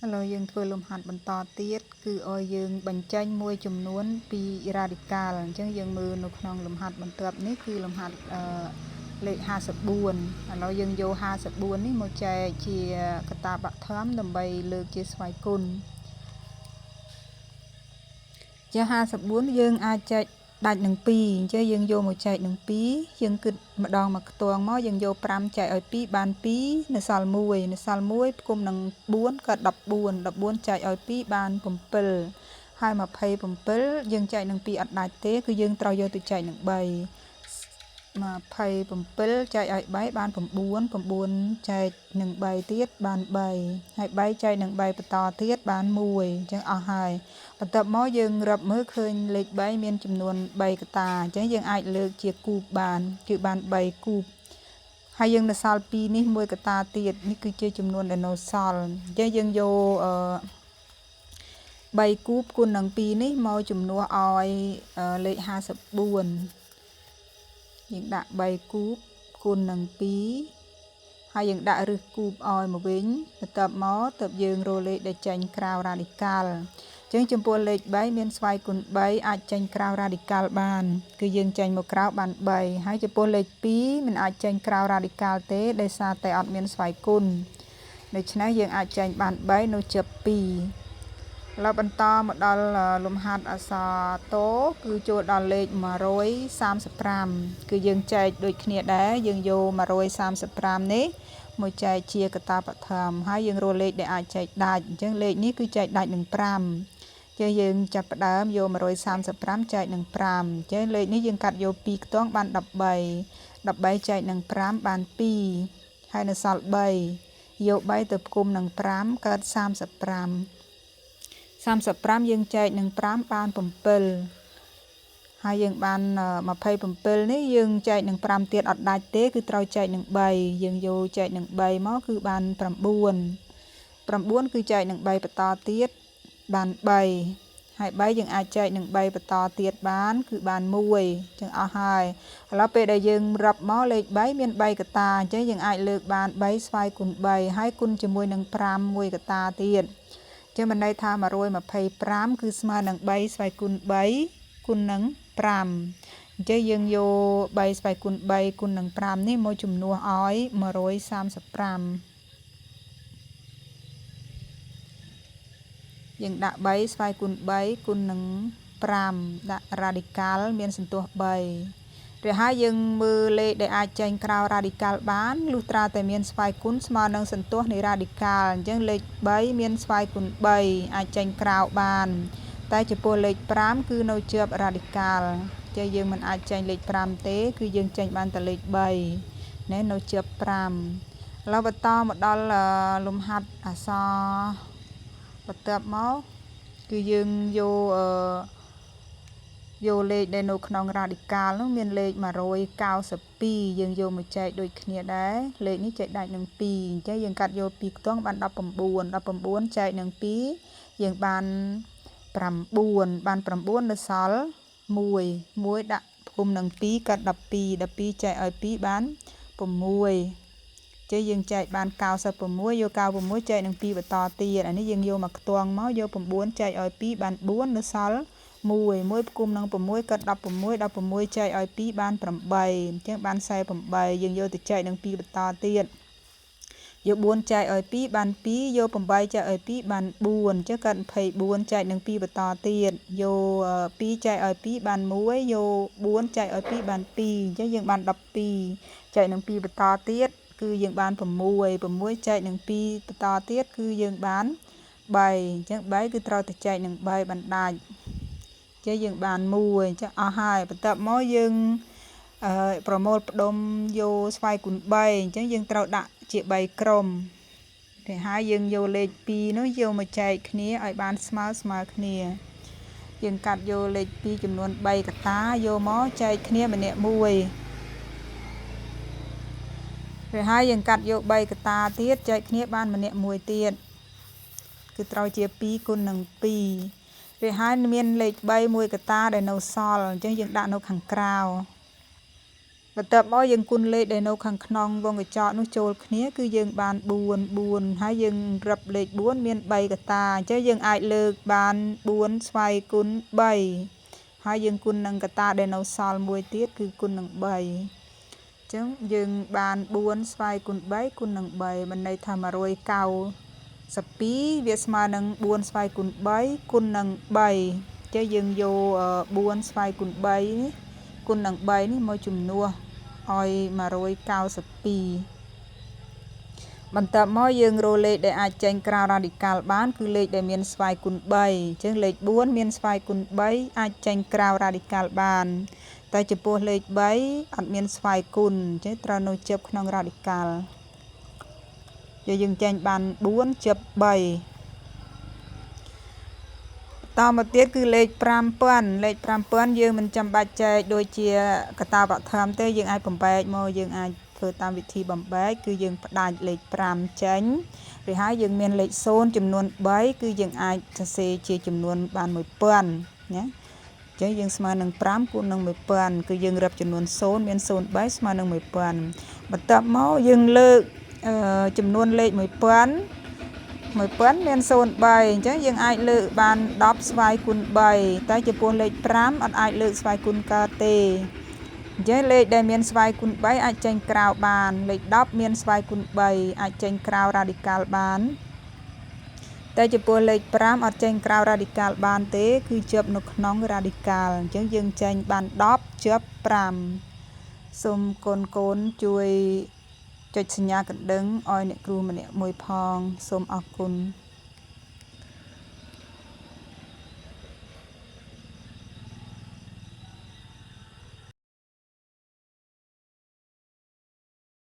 ឥឡូវយើងធ្វើលំហាត់បន្តទៀតគឺឲ្យយើងបញ្ចេញមួយចំនួនពីរ៉ាឌីកាល់អញ្ចឹងយើងមើលនៅក្នុងលំហាត់បន្ទាប់នេះគឺលំហាត់លេខ54ឥឡូវយើងយក54នេះមកចែកជាកតាបឋមដើម្បីលើកជាស្វ័យគុណជា54យើងអាចចែកដាច់នឹង2អញ្ចឹងយើងយកមកចែកនឹង2យើងគិតម្ដងមកខ្ទង់មកយើងយក5ចែកឲ្យ2បាន2នៅសល់1នៅសល់1ផ្គុំនឹង4កើត14 14ចែកឲ្យ2បាន7ហើយ27យើងចែកនឹង2អត់ដាច់ទេគឺយើងត្រូវយកទៅចែកនឹង3 27ចែកឲ្យ3បាន9 9ចែកនឹង3ទៀតបាន3ហើយ3ចែកនឹង3បន្តទៀតបាន1អញ្ចឹងអស់ហើយបន្ទាប់មកយើងរាប់មើលឃើញលេខ3មានចំនួន3កតាអញ្ចឹងយើងអាចលើកជាគូបបានគឺបាន3គូបហើយយើងនៅសល់2នេះមួយកតាទៀតនេះគឺជាចំនួនដែលនៅសល់អញ្ចឹងយើងយកអឺ3គូបគុណនឹង2នេះមកជំនួសឲ្យលេខ54យើងដាក់3គូបគុណនឹង2ហើយយើងដាក់រឹសគូបឲ្យមកវិញបន្ទាប់មកទៅយើងរកលេខដែលចេញក្រៅរ៉ាឌីកាល់អញ្ចឹងចំពោះលេខ3មានស្វ័យគុណ3អាចចេញក្រៅរ៉ាឌីកាល់បានគឺយើងចេញមកក្រៅបាន3ហើយចំពោះលេខ2មិនអាចចេញក្រៅរ៉ាឌីកាល់ទេដោយសារតែអត់មានស្វ័យគុណដូច្នេះយើងអាចចេញបាន3នៅជិប2ឥឡូវបន្តមកដល់លំហាត់អក្សរតូគឺចូលដល់លេខ135គឺយើងចែកដូចគ្នាដែរយើងយក135នេះមកចែកជាកតាបឋមហើយយើងរកលេខដែលអាចចែកដាច់អញ្ចឹងលេខនេះគឺចែកដាច់នឹង5ចឹងយើងចាប់ផ្ដើមយក135ចែកនឹង5អញ្ចឹងលេខនេះយើងកាត់យក2ខ្ទង់បាន13 13ចែកនឹង5បាន2ហើយនៅសល់3យក3ទៅផ្គុំនឹង5កើត35 35យើងចែកនឹង5បាន7ហើយយើងបាន27នេះយើងចែកនឹង5ទៀតអត់ដាច់ទេគឺត្រូវចែកនឹង3យើងយកចែកនឹង3មកគឺបាន9 9គឺចែកនឹង3បន្តទៀតបាន3ហើយ3យើងអាចចែកនឹង3បន្តទៀតបានគឺបាន1ចឹងអស់ហើយឥឡូវពេលដែលយើងរាប់មកលេខ3មាន3កតាអញ្ចឹងយើងអាចលើកបាន3ស្វ័យគុណ3ហើយគុណជាមួយនឹង5មួយកតាទៀតចឹងមានន័យថា125គឺស្មើនឹង3ស្វ័យគុណ3គុណនឹង5អញ្ចឹងយើងយក3ស្វ័យគុណ3គុណនឹង5នេះមកជំនួសឲ្យ135យើងដាក់3ស្វ័យគុណ3គុណនឹង5ដាក់រ៉ាឌីកាល់មានសន្ទុះ3ឬហើយយើងមើលលេខដែលអាចចេញក្រៅរ៉ាឌីកាល់បានលុះត្រាតែមានស្វ័យគុណស្មើនឹងសន្ទុះនៃរ៉ាឌីកាល់អញ្ចឹងលេខ3មានស្វ័យគុណ3អាចចេញក្រៅបានតែចំពោះលេខ5គឺនៅជាប់រ៉ាឌីកាល់ចឹងយើងមិនអាចចេញលេខ5ទេគឺយើងចេញបានតែលេខ3ណែនៅជាប់5ឥឡូវបន្តមកដល់លំហាត់អក្សរបន្ទាប់មកគឺយើងយកលេខដែលនៅក្នុងរ៉ាឌីកាល់នោះមានលេខ192យើងយកមកចែកដូចគ្នាដែរលេខនេះចែកដាច់នឹង2អញ្ចឹងយើងកាត់យក2ខ្ទង់បាន19 19ចែកនឹង2យើងបាន9បាន9នៅសល់1 1ដាក់ផ្គុំនឹង2កាត់12 12ចែកឲ្យ2បាន6ចេះយើងចែកបាន96យក96ចែកនឹង2បន្តទៀតអានេះយើងយកមកខ្ទង់មកយក9ចែកឲ្យ2បាន4នៅសល់1 1ផ្គុំនឹង6កាត់16 16ចែកឲ្យ2បាន8អញ្ចឹងបាន48យើងយកទៅចែកនឹង2បន្តទៀតយក4ចែកឲ្យ2បាន2យក8ចែកឲ្យ2បាន4អញ្ចឹងកាត់24ចែកនឹង2បន្តទៀតយក2ចែកឲ្យ2បាន1យក4ចែកឲ្យ2បាន2អញ្ចឹងយើងបាន12ចែកនឹង2បន្តទៀតគឺយើងបាន6 6ចែកនឹង2បន្តទៀតគឺយើងបាន3អញ្ចឹង3គឺត្រូវតែចែកនឹង3បានដាច់ចេះយើងបាន1អញ្ចឹងអស់ហើយបន្ទាប់មកយើងប្រមូលផ្ដុំយកស្វ័យគុណ3អញ្ចឹងយើងត្រូវដាក់ជា3ក្រុមតែហើយយើងយកលេខ2នោះយកមកចែកគ្នាឲ្យបានស្មើគ្នាយើងកាត់យកលេខ2ចំនួន3កតាយកមកចែកគ្នាម្នាក់មួយឬហើយយើងកាត់យក3កតាទៀតចែកគ្នាបានម្នាក់មួយទៀតគឺត្រូវជា2គុណនឹង2ឬហើយមានលេខ3មួយកតាដែលនៅសល់អញ្ចឹងយើងដាក់នៅខាងក្រៅ បន្ទាប់មកយើងគុណលេខដែលនៅខាងក្នុងវងកញ្ចក់នោះចូលគ្នាគឺយើងបាន4 4ហើយយើងរាប់លេខ4មាន3កតាអញ្ចឹងយើងអាចលើកបាន4ស្វ័យគុណ3ហើយយើងគុណនឹងកតាដែលនៅសល់មួយទៀតគឺគុណនឹង3អញ្ចឹងយើងបាន4ស្វ័យគុណ3គុណនឹង3មានន័យថា192វាស្មើនឹង4ស្វ័យគុណ3គុណនឹង3អញ្ចឹងយើងយក4ស្វ័យគុណ3នេះគុណនឹង3នេះមកជំនួសឲ្យ192បន្ទាប់មកយើងរកលេខដែលអាចចេញក្រៅរ៉ាឌីកាល់បានគឺលេខដែលមានស្វ័យគុណ3អញ្ចឹងលេខ4មានស្វ័យគុណ3អាចចេញក្រៅរ៉ាឌីកាល់បានតែចំពោះលេខ3អត់មានស្វ័យគុណអញ្ចឹងត្រូវនៅជាប់ក្នុងរ៉ាឌីកាល់យើងចេញបាន4ជាប់3តមកទៀតគឺលេខ5000លេខ5000យើងមិនចាំបាច់ចែកដូចជាកតាបឋមទេយើងអាចបំបែកមកយើងអាចធ្វើតាមវិធីបំបែកគឺយើងផ្ដាច់លេខ5ចេញឬហើយយើងមានលេខ0ចំនួន3គឺយើងអាចសរសេរជាចំនួនបាន1000ណាអញ្ចឹងយើងស្មើនឹង5គុណនឹង1000គឺយើងរាប់ចំនួន0មាន03ស្មើនឹង1000បន្ទាប់មកយើងលើកចំនួនលេខ1000 1000មាន03អញ្ចឹងយើងអាចលើកបាន10ស្វ័យគុណ3តែចំពោះលេខ5អត់អាចលើកស្វ័យគុណកើតទេអញ្ចឹងលេខដែលមានស្វ័យគុណ3អាចចេញក្រៅបានលេខ10មានស្វ័យគុណ3អាចចេញក្រៅរ៉ាឌីកាល់បានតែចំពោះលេខ5អត់ចេញក្រៅរ៉ាឌីកាល់បានទេគឺជាប់នៅក្នុងរ៉ាឌីកាល់អញ្ចឹងយើងចេញបាន10ជាប់5សូមកូនកូនជួយចុចសញ្ញាកណ្ដឹងឲ្យអ្នកគ្រូម្នាក់មួយផងសូមអរគុណ។